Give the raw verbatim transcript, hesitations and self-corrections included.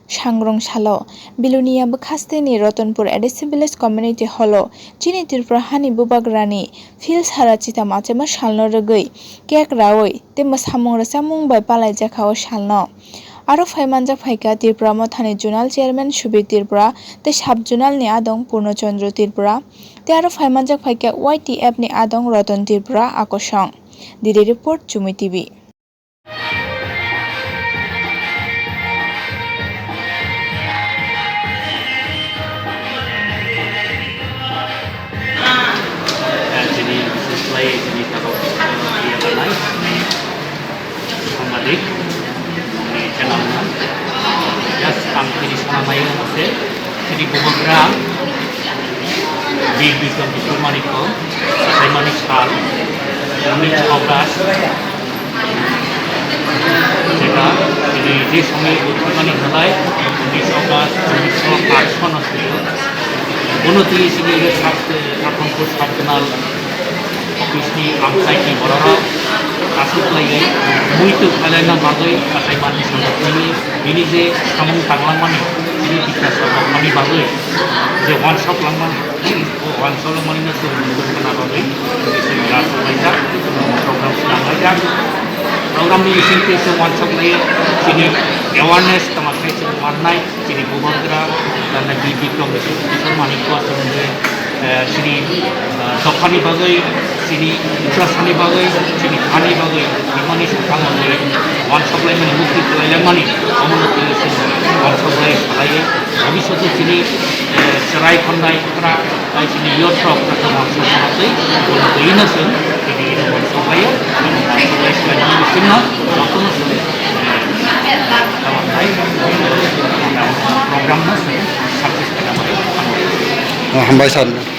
Sangrong salo, Bilonia bwkhasteni Ratanpur A D C Village Community Hall-o chini Tripura hani bubagrani phil sara chitam achema salno rwgwi cake rawi tei mwsamung rwchapmung bai palaijakha o salno. Aro phaimanjak phaikha Tripura Mothani Zonal Chairman Subir Tripura tei Sub Zonal ni adong Purno Chandra Tripura tei aro phaimanjak phaikha Y T F ni adong Ratan Tripura akosong. Dili report, Chumui T V. Chini bises khlai chini tabuk, eh, lanai sambadik ni channel no. Just ang tini sana mai se chini bubagra Bir Bikram Kishore Manik ko, Saimani Sal, August, jeta, tini je somoy buthumani halai, unis August, unisho atsho no silo. Bono twi sini le sub, Ratanpur sub zonal office ni amchai ni bororok aswk khlaiwi muitu khlaina bagwi achai mani sanjak nini bini je samung tanglangmani, bini tikna sabokmani bagwi je wansok langmani, o wansok langmani no chwng muitu khna bagwi chwng gas khlaijak, program swnam laijak. Program ni bisingtwi chwng wansok lai chini awareness tama khai chwng mannai. Chini bubagra, tanda B P Kong, Kishore Manik Kor, tanda, eh, chini, eh, dophani bagwi, chini Tiprasani bagwi, chini hani bagwi, imani swkang bagwi, wansok laimani, mukti khlai laimani, omono tini chwng wansok lai salai, bhobishoto chini, eh, chwrai khonai, Tei chini youth rok joto wansuk manatwi, bono twi no chwng tini ino wansuk laio, wansuk lai swlaimani bisingno jotono chwng, eh, tamo khai, program no chwng success khaina bagwi thango. Ah, hambai sir.